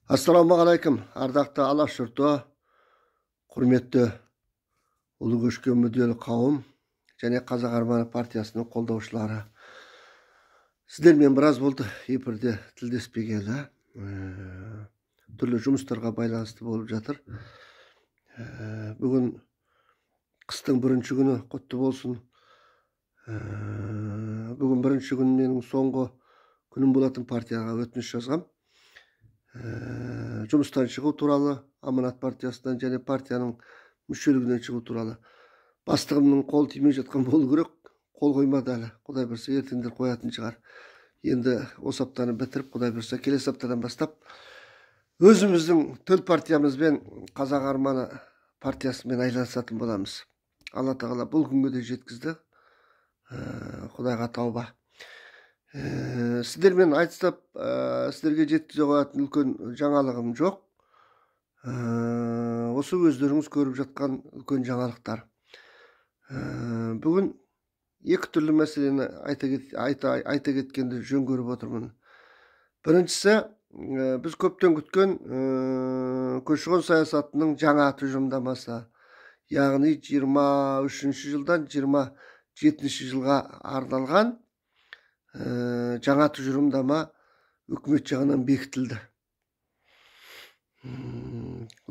Ассалаумағалейкум, ардақты Алаш жұрты, құрметті ұлы көшке мүдделі қауым және Қазақ арманы партиясының қолдаушылары. Сіздермен біраз болды эфирде тілдеспегелі, түрлі жұмыстарға байланысты болып жатыр. Бүгін қыстың бірінші күні құтты болсын. Бүгін бірінші күн менің соңғы күнім болатын, партияға өтініш жазғам. Жұмыстан шығу туралы, Аманат партиясынан және партияның мүшелігінен шығу туралы. Бастығымның қол тимей жатқан болу керек, қол қоймады әлі. Құдай бұйырса, ертеңдер қоятын шығар. Енді осы аптаны бітіріп, Құдай бұйырса, келесі аптадан бастап өзіміздің төл партиямызбен, Қазақ арманы партиясымен айналысатын боламыз. Алла тағала бұл күнге де жеткізді. Құдайға тауба. Сіздермен айтыстап, сіздерге жеткізе қоятын үлкен жаңалығым жоқ. Осы өздеріңіз көріп жатқан үлкен жаңалықтар. Бүгін екі түрлі мәселені айта кеткенді жөн көріп отырмын. Біріншісі, біз көптен күткен көші-қон саясатының жаңа тұжырымдамасы, яғни 23 жылдан 27 жылға арналған жаңа тұжырымдама үкімет жағынан бекітілді.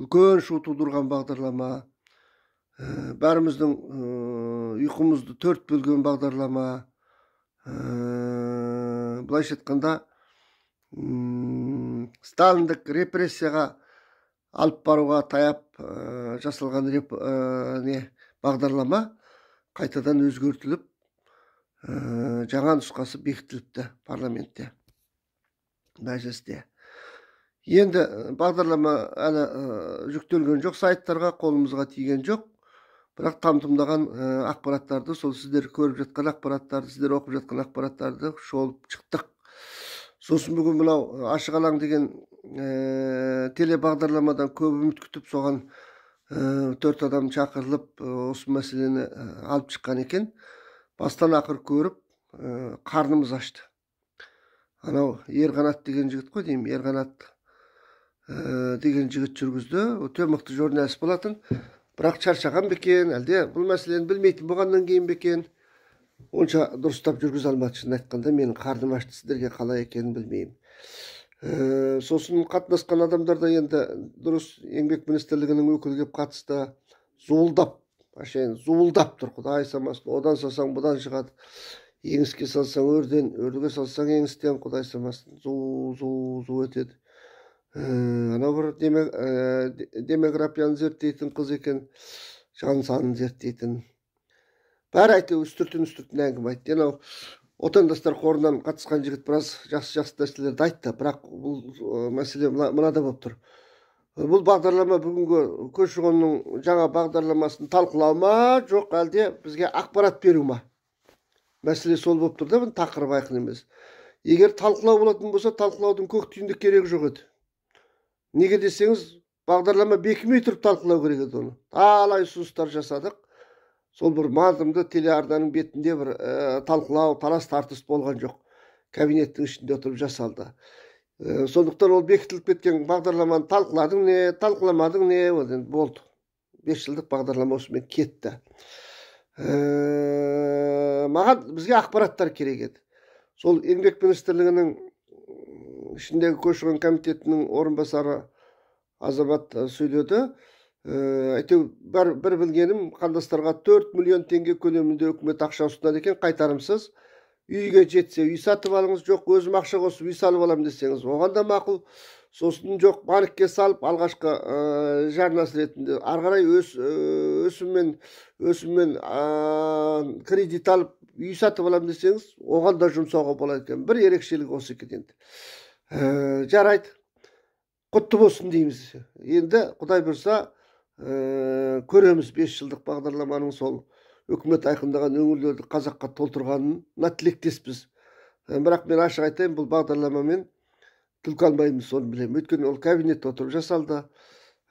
Үлкен шу тудырған бағдарлама, бәріміздің ұйқымызды төрт бөлген бағдарлама, былайша айтқанда, сталиндік репрессияға алып баруға таяп жасалған бағдарлама қайтадан өзгертіліп, жаңа нұсқасы бекітіліпті парламентте, мәжілісте. Енді бағдарлама әлі жүктелген жоқ сайттарға, қолымызға тиген жоқ. Бірақ там-тұмдаған ақпараттарды, сол сіздер көріп жатқан ақпараттарды, сіздер оқып жатқан ақпараттарды шолып шықтық. Сосын бүгін мынау Ашық алаң деген телебағдарламадан көп үміт күтіп, соған 4 адам шақырылып, осы мәселені алып шыққан екен. Бастан ақыр көріп, қарнымыз ашты. Анау Ерқанат деген жігіт қой деймін, Ерқанат деген жігіт жүргізді. Өте мықты журналист болатын. Бірақ шаршаған ба екен, әлде бұл мәселені білмейтін болғаннан кейін бе екен, онша дұрыстап жүргізе алмады. Шынын айтқанда, менің қарным ашты, сіздерге қалай екенін білмеймін. Сосын қатынасқан адамдар да енді дұрыс, Еңбек министрлігінің өкілі келіп қатысты, зуылдап, әшейін зуылдап тұр, Құдай самасын, одан салсаң бұдан шығады, еңіске салсаң өрден, өрге салсаң еңістен, Құдай самасын, зу, зу, зу етеді. Анау бір демографияны зерттейтін қыз екен, жан санын зерттейтін. Бәрі әйтеуір үстіртін әңгіме айтты. Анау отандастар қорынан қатысқан жігіт біраз жақсы-жақсы нәрселерді айтты, бірақ бұл мәселе мынада болып тұр. Бұл бағдарлама бүгінгі көші-қонның жаңа бағдарламасын талқылау ма, жоқ әлде бізге ақпарат беру ма? Мәселе сол болып тұр да, бұның тақырыбы айқын емес. Егер талқылау болатын болса, талқылаудың көк түйінді керегі жоқ еді. Неге десеңіз, бағдарлама бекімей тұрып талқылау керек еді оны. Талай ұсыныстар жасадық. Сол бір мардымды телеарнаның бетінде бір талқылау, талас тартыс болған жоқ. Кабинеттің ішінде отырып жасалды. Сондықтан ол бекітіліп кеткен бағдарламаны талқыладың не, талқыламадың не, ол енді болды. 5 жылдық бағдарлама осымен кетті. Маған бізге ақпараттар керек еді. Сол Еңбек министрлігінің ішіндегі көші-қон комитетінің орынбасары азамат сөйледі. Әйтеуір бір білгенім, қандастарға 4 миллион теңге көлемінде үкімет ақша ұсынады екен, қайтарымсыз. Үйге жетсе үй сатып алыңыз, жоқ өзім ақша қосып үй салып аламын десеңіз, оған да мақұл. Сосын жоқ банкке салып алғашқы жарнасы ретінде ары қарай өсіммен кредит алып үй сатып аламын десеңіз, оған да жұмсауға болады екен. Бір ерекшелігі осы екен енді. Жарайды, құтты болсын дейміз. Енді Құдай бұйырса, көреміз 5 жылдық бағдарламаның сол үкімет айқындаған өңірлерді қазаққа толтырғанына тілектеспіз. Бірақ мен ашық айтайын, бұл бағдарламамен түлкі алмаймыз, соны білемін. Өйткені ол кабинетте отырып жасалды.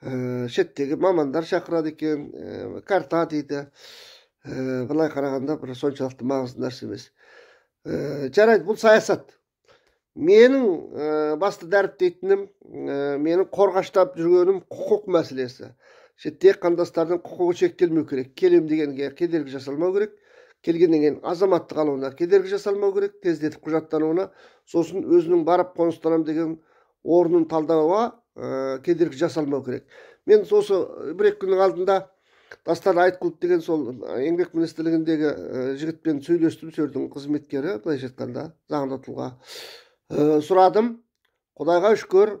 Шеттегі мамандар шақырады екен, карта дейді. Былай қарағанда бір соншалықты маңызды нәрсе емес. Жарайды, бұл саясат. Менің басты дәріптейтінім, менің қорғаштап жүргенім құқық мәселесі. Шеттегі қандастардың құқығы шектелмеу керек. Келем дегенге кедергі жасалмау керек. Келгеннен кейін азаматтық алуына кедергі жасалмау керек, тездетіп құжаттануына, сосын өзінің барып қоныстанам деген орнын талдауға кедергі жасалмау керек. Мен осы бір-екі күннің алдында Дастан Айтқұлов деген сол Еңбек министрлігіндегі жігітпен сөйлестім, сол қызметкері, былайша айтқанда, заңды тұлға. Сұрадым, Құдайға шүкір,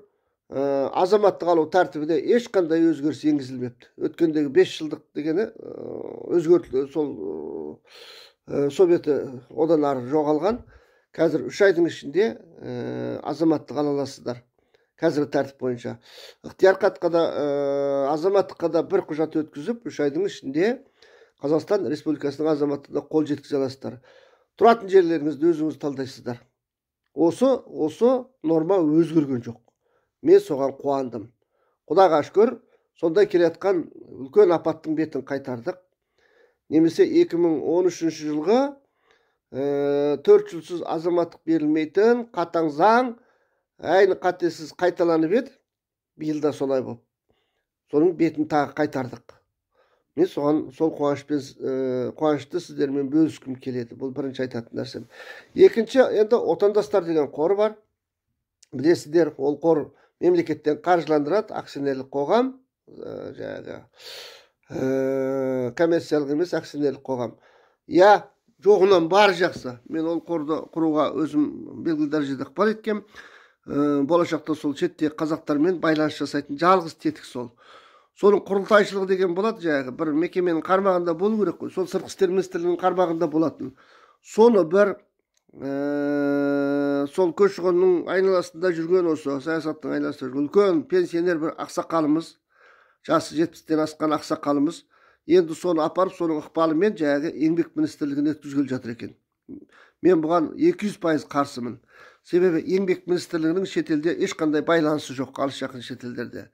азаматтық алу тәртібіне ешқандай өзгеріс енгізілмепті. Өткендегі 5 жылдық дегені өзгертілді, сол советі одан ары жоғалған. Қазір 3 айдың ішінде азаматтық ала аласыздар. Қазіргі тәртіп бойынша. Ықтияр хатқа да, азаматтыққа да бір құжат өткізіп, 3 айдың ішінде Қазақстан Республикасының азаматтығына қол жеткізе аласыздар. Тұратын жерлеріңізді өзіңіз талдайсыздар. Осы норма өзгерген жоқ. Мен соған қуандым. Құдайға шүкір, сондай келе жатқан үлкен апаттың бетін қайтардық. Немесе 2013 жылғы 4 жылсыз азаматтық берілмейтін қатаң заң әйні қатесіз қайталанып еді. Биыл да солай болып. Соның бетін тағы қайтардық. Мен соған сол қуанышпен, қуанышты сіздермен бөліскім келеді. Бұл бірінші айтатын нәрсем. Екінші, енді отандастар деген қор бар. Білесіздер, ол қор мемлекеттен қаржыландырады, акционерлік қоғам, жаңағы коммерциялық емес акционерлік қоғам. Я, жоғынан бар жақсы. Мен ол қорды құруға өзім белгілі дәрежеде ықпал еткем. Болашақта сол шеттегі қазақтармен байланыс жасайтын жалғыз тетік сол. Соның құрылтайшылығы деген болады, жаңағы бір мекеменің қармағында болу керек қой. Сол Сыртқы істер министрлігінің қармағында болатын. Соны бір сол көші-қонның айналасында жүрген, осы саясаттың айналасында жүрген үлкен пенсионер бір ақсақалымыз, жасы 70-тен асқан ақсақалымыз, енді соны апарып, соның ықпалымен жаңағы Еңбек министрлігіне өткізгелі жатыр екен. Мен бұған 200% қарсымын. Себебі Еңбек министрлігінің шетелде ешқандай байланысы жоқ, алыс жақын шетелдерде.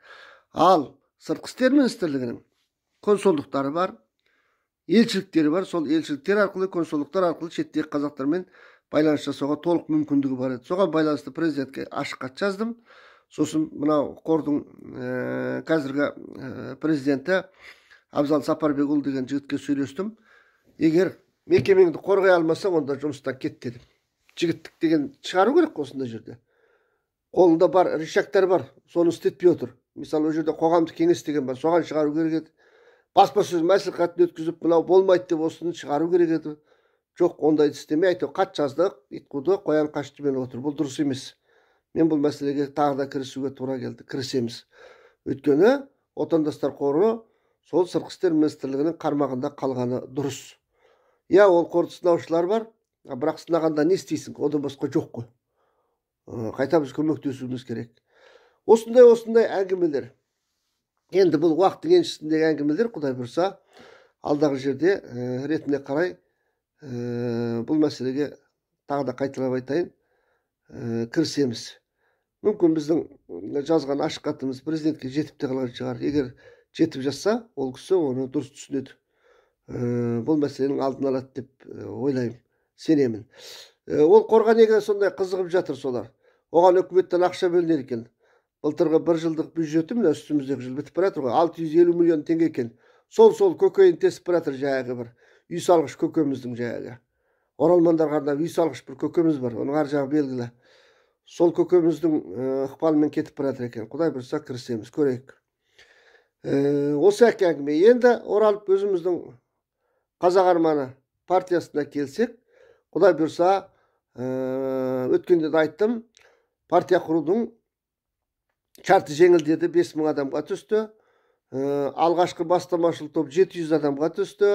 Ал Сыртқы істер министрлігінің консулдықтары бар, елшіліктері бар. Сол елшіліктер арқылы, консулдықтар арқылы шеттегі қазақтармен байланыс жасауға толық мүмкіндігі бар еді. Соған байланысты президентке ашық хат жаздым. Сосын мынау қордың қазіргі президенті Абзал Сапарбекұлы деген жігітке сөйлестім. Егер мекемеңді қорғай алмасаң, онда жұмыстан кет дедім. Жігіттік деген шығару керек осындай жерде. Қолында бар рычагтар бар, соны істетпей отыр. Мысалы, ол жерде қоғамдық кеңес деген бар, соған шығару керек еді. Баспасөз мәслихатын өткізіп, мынау болмайды деп осыны шығару керек еді. Жоқ, ондайды істемей, әйтеуір хат жаздық, ит қуды, қоян қашты мен отыр. Бұл дұрыс емес. Мен бұл мәселеге тағы да кірісуге тура келді, кірісеміз. Өйткені отандастар қоры сол Сыртқы істер министрлігінің қармағында қалғаны дұрыс. Иә, ол қорды сынаушылар бар, бірақ сынағанда не істейсің, одан басқа жоқ қой. Қайта біз көмектесуіміз керек. Осындай әңгімелер. Енді бұл уақыттың еншісіндегі әңгімелер, Құдай бұйырса, алдағы жерде ретіне қарай бұл мәселеге тағы да қайталап айтайын, кірісеміз. Мүмкін біздің жазған ашық хатымыз президентке жетіп те қалған шығар. Егер жетіп жатса, ол кісі оны дұрыс түсінеді. Бұл мәселенің алдын алады деп ойлаймын, сенемін. Ол қорға неге сондай қызығып жатыр солар? Оған үкіметтен ақша бөлінер екен. Былтырғы бір жылдық бюджеті, мына үстіміздегі жыл бітіп бара жатыр ғой, 650 миллион теңге екен. Сол көкейін тесіп бара жатыр жаңағы бір үй салғыш көкеміздің жаңағы. Оралмандарға арнап үй салғыш бір көкеміз бар, оның ар жағы белгілі. Сол көкеміздің ықпалымен кетіп бара жатыр екен. Құдай бұйырса кірісеміз, көрейік. Осы әке әңгіме. Енді оралып өзіміздің Қазақ арманы партиясына келсек, Құдай бұйырса, өткенде де айттым, партия құрудың шарты жеңілдеді, 5000 адамға түсті. Алғашқы бастамашыл топ 700 адамға түсті.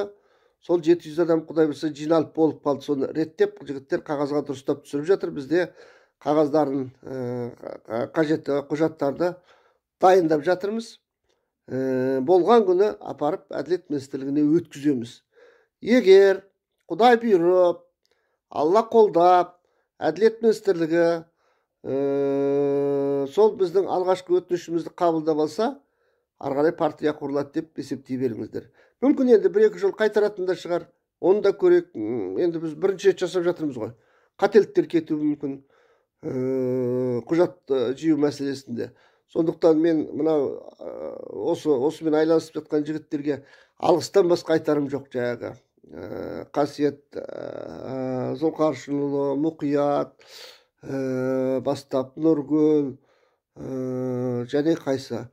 Сол 700 адам Құдай бұйырса жиналып болып қалды. Соны реттеп, жігіттер қағазға дұрыстап түсіріп жатыр. Бізде қағаздарын, қажетті құжаттарды дайындап жатырмыз. Болған күні апарып Әділет министрлігіне өткіземіз. Егер Құдай бұйырып, Алла қолдап, Әділет министрлігі сол біздің алғашқы өтінішімізді қабылдап алса, ары қарай партия құрылады деп есептей беріңіздер. Мүмкін енді бір-екі жыл қайтаратын да шығар, оны да көрейік. Енді біз бірінші рет жасап жатырмыз ғой. Қателіктер кетуі мүмкін. Құжат жию мәселесінде. Сондықтан мен мынау осымен айналысып жатқан жігіттерге алғыстан басқа айтарым жоқ. Жаңағы Қасиет Зұлқаршынұлы, Мұқият бастап Нұргүл, және қайсы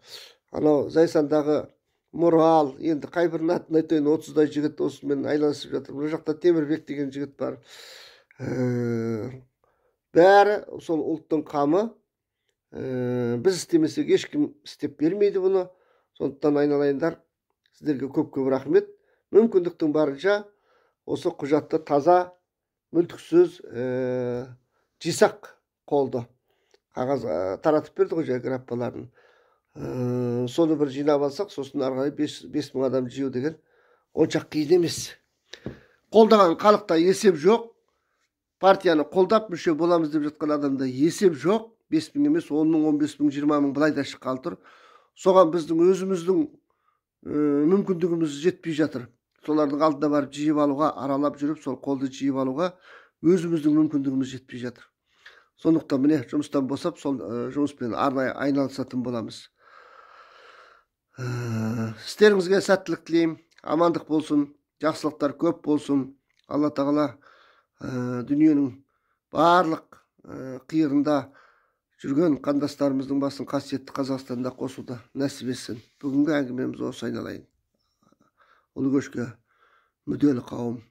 анау Зайсандағы Мұрал, енді қай бірінің атын айтайын, 30-дай жігіт осымен айналысып жатыр. Мына жақта Темірбек деген жігіт бар. Бәрі сол ұлттың қамы. Біз істемесек, ешкім істеп бермейді бұны. Сондықтан, айналайындар, сіздерге көп-көп рахмет. Мүмкіндіктің барынша осы құжатты таза, мүлтіксіз жисақ. Қолды қағаз таратып берді ғой жаңағы граффаларын. Соны бір жинап алсақ, сосын ары қарай 5000 адам жию деген онша қиын емес. Қолдаған халықта есеп жоқ, партияны қолдап, мүше боламыз деп жатқан адамда есеп жоқ. 5000 емес, 10 000, 15 000, 20 000 былай да шыққалы тұр. Соған біздің өзіміздің мүмкіндігіміз жетпей жатыр. Солардың алдына барып жиып алуға, аралап жүріп сол қолды жиып алуға өзіміздің мүмкіндігіміз жетпей жатыр. Сондықтан, міне, жұмыстан босап, сол жұмыспен арнайы айналысатын боламыз. Істеріңізге сәттілік тілеймін. Амандық болсын, жақсылықтар көп болсын. Алла тағала дүниенің барлық қиырында жүрген қандастарымыздың басын қасиетті Қазақстанда қосуды нәсіп етсін. Бүгінгі әңгімеміз осы, айналайын, ұлы көшке мүдделі қауым.